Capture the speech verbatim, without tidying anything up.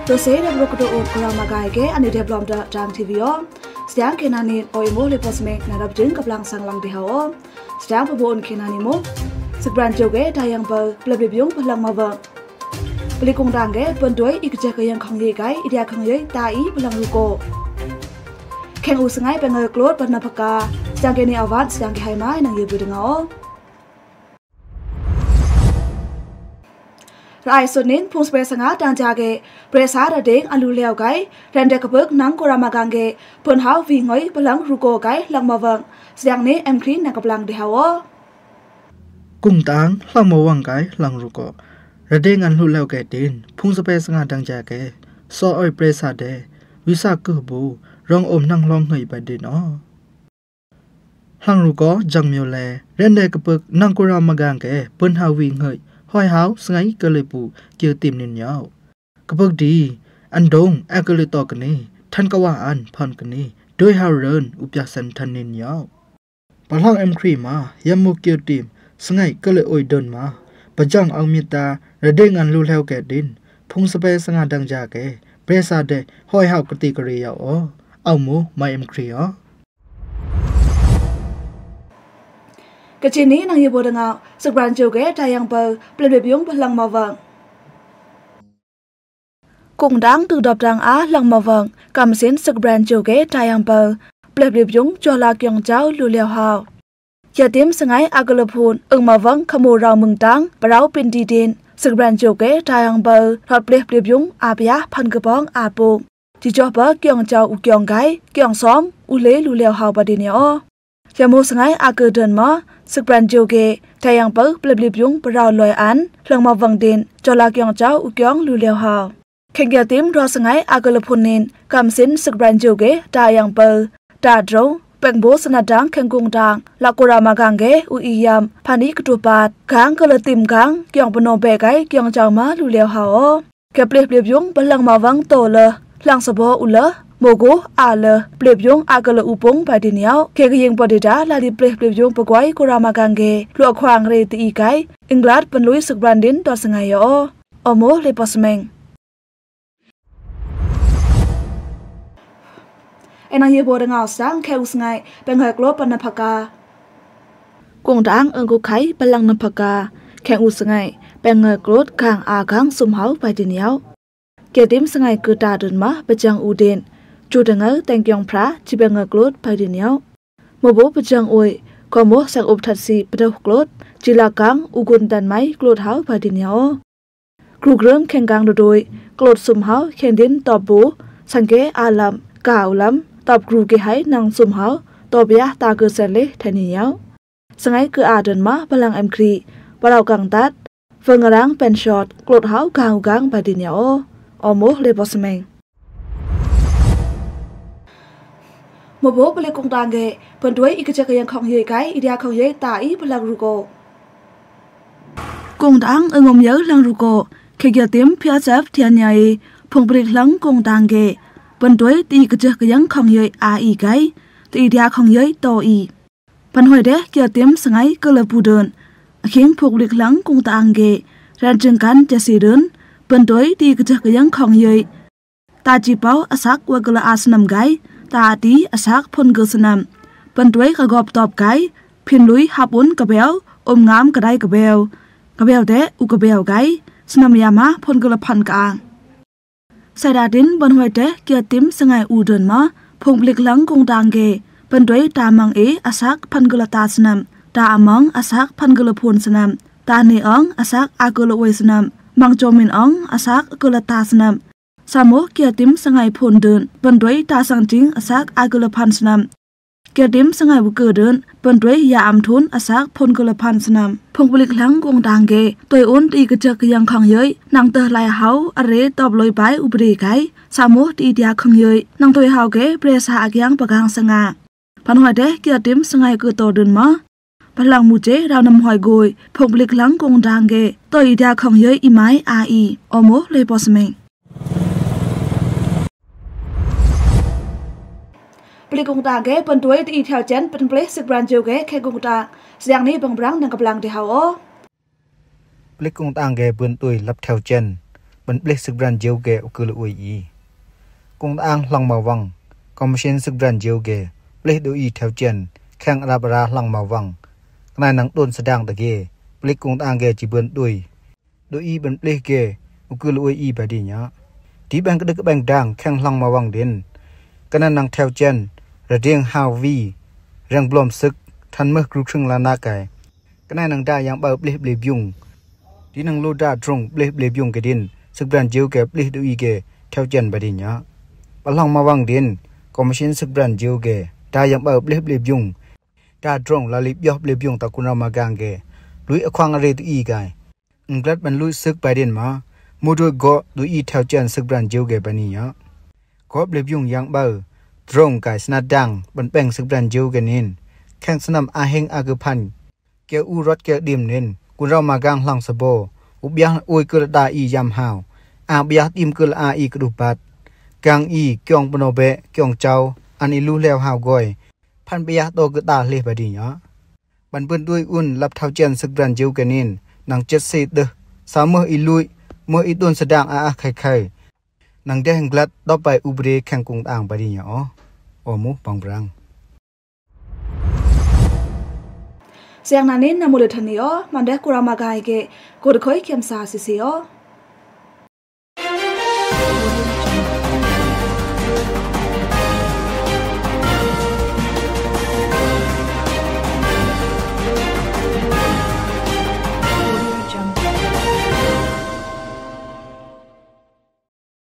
Tose dep ruk kdo ot kora magai ke ani dep lom da tang T V o. Sdang ke nani o imo le posmeng na rap jing kaplang sang lang di hao. Sdang pabo un ke nani mo. Sik bran jo ke tayang pau plep lip yung palang mawang. Plikung dang ke pun doi ik jek ke yang khong ye kai idia khong ye ta i palang ruko. Keng u sngai pengel klot pan na paka. Sdang ke ni awan sdang ke hai mai nang ye budeng o. Rai sunin phung spe sanga dang jage presa radeng alu leo kai rende kapuk nang kura magang ge pun hau wi ngoi palang ruko kai lang mawang. Sdang ni em kri nang kaplang di hao. Kung tang lang mawang kai lang ruko radeng alu leo kai din phung spe sanga dang jage so oi presa de wisa kuh bu rong om nang long ngoi ba din o. Hlang ruko jang myo le rende kapuk nang kura magang ke pun hau wi ngoi hoi hau sngai ke le pu kiu tim nin yau. Kapuk di an dong a ke le tok ni than kawa an phan ke ni doi hau ren u pia sen than nin yau. Palang em kri ma yam mu kiu tim sngai ke le oi don ma pajang ang mita radeng alu leo ke din phung spe sanga dang jage presa de hoi hau kati kari yau o. Au mu mai em kri o. Kachini nang ye bo dang au sik bran jo ke tayang pau plep lip yung palang mawang. Kung dang tu dop dang a lang mawang kam sin sik bran jo ke tayang pau plep lip yung jola kyong jau lu leo hau. Yatim sngai a ke le phun eng mawang kamu rau mung tang parau pin di din sik bran jo ke tayang pau rot plep lip yung a pia phan ke pong a pung. Chi joh pa kyong jau u kyong gai kyong som u le lu leo hau ba din yau o. Yamu sngai a ke den ma sik bran jo ke tayang pau plep lip yung parau loi an lang mawang din jola kyong jau u kyong lu leo hau. Keng yatim ro sngai a ke le phun nin kam sin sik bran jo ke tayang pau ta dro peng bo sana dang keng kung dang la kura magang ke u i yam pani ktu pat kang ke le tim kang kyong pano be kai kyong jau ma lu leo hau o. Ke plep lip yung palang mawang to le lang sabo u le mogo a le plep yung a ke le upung ba din yau ke ke ying pa di da la di plep lip yung pagwai kura magang ke lu akwang re ti i kai inglat pen lui sik bran din to sngai yau o. Omo le posmeng. Enang ye bo dang au sang ke u sngai pengel klot pan na paka. Kung dang eng ku kai palang na paka keng u sngai pengel klot kang a kang sum hau pai din yau. Ke tim sngai ke ta dun ma pajang u din chu dang au teng kyong pra chi pengel klot pai din yau. Mo bo pajang oi ko mo sang up that si padau klot chi la kang u gun tan mai klot hau pai din yau. Kru grem keng kang dodoi klot sum hau keng din top bu sang ke a lam ka u lam top kru ke hai nang sum hau top ya ta ke sen le thani yau. Sngai ke a den ma palang em kri parau kang tat feng rang pen shot klot hau kang u kang ba din yau o. Omo le posmeng. Mo bo pele kung dang ke pun doi i ke jek ke yang khong ye kai idia khong ye ta i palang ruko. Kung dang eng om yau lang ruko ke gya tim pia sap tian ya i phung prik lang kung dang ke pun doi ti i ke jek ke yang khong ye a i kai ti idia khong ye to i. Pan hoi de gya tim sngai ke le pu den a khing phung prik lang kung dang ke ran jeng kan ja si den pun doi ti i ke jek ke yang khong ye. Ta chi pau a sak wa ke le a snam gai ta ti a sak phun ke snam. Pun doi ka gop top gai phin lui hap un ka beu om ngam ka dai ka beu ka beu de u ka beu gai snam ya ma phun ke le phan ka ang. Sai da din pun hoi de gya tim sngai u den ma phung plik lang kung dang ke pun doi ta mang e a sak phan ke le ta snam ta a mang a sak phan ke le phun snam ta ne ong a sak a ke le oi snam mang chomin ong a sak ke le ta snam. Samo gya tim sngai phun den pun doi ta sang jing a sak a ke le phan snam. Gya tim sngai u ke den pun doi ya am thun a sak phun ke le phan snam. Phung plik lang kung dang ke toi un ti ke jek ke yang khong ye nang te lai hau a re top loi bai u bre kai samo ti dia khong ye nang toi hau ke bre sa a kyang pa kang snga. Pan hoi de gya tim sngai ke to den ma. Palang mu je rau nam hoi goi phung plik lang kung dang ke toi i dia khong ye i mai a i. Omo le posmeng. Plik kung dang ke pun doi ti i thiau chen pun plik sik bran jo ke ke kung dang siang ni bang brang nang ka blang di hau o. Plik kung dang ke pun doi lap thiau chen ban plih sik bran jiu ge u kul ui i. Kung tang hlong mawang, komishin sik bran jiu ge, plih du i thau chen, kheng rap ra hlong mawang. Kena nang tun sedang dage, plih kung tang ge jibun dui. Du i ban plih ge, u kul ui i ba di nya. Di bang kedik bang dang, kheng hlong mawang din. Kena nang thau chen, rading hau wi, reng blom sik, than meh gru khring la na kai. Kena nang da yang bau plih ble biung. Di nang lu da drong plih ble biung ke din, sik bran jiu ge plih du i ge, thau chen ba di nya. Ba hlong mawang din, komishin sik bran jiu ge, da yang bau plih ble biung. Da drong la li bioh ble biung ta kun rau ma gang ge. Lui a khwang re du i gai. Nglat ban lui sik ba din ma, mu du go du i thau chen sik bran jiu ge ba ni nya. Go ble biung yang bau, drong gai snat dang, ban peng sik bran jiu ge nin. Kheng snam a heng a ge phan. Ke u rot ke dim nin, kun rau ma gang hlong sa bo. U biah ui kul da i yam hau. A biah dim kul a i kdu bat. Gang i, kiong pno be, kiong chau, an i lu leo hau goi. Phan biah do ge da leh ba di nya. Ban bun dui un lap thau chen sik bran jiu ge nin, nang chet se deh. Sa meh i lui, meh i tun sedang a a khai khai. Nang deh nglat dop bai u bre kheng kung tang ba di nya o. O mu bang brang. Siang na nin na mu le than ni o, man deh kun rau ma gang ge, ko de khoi kiam sa si si o.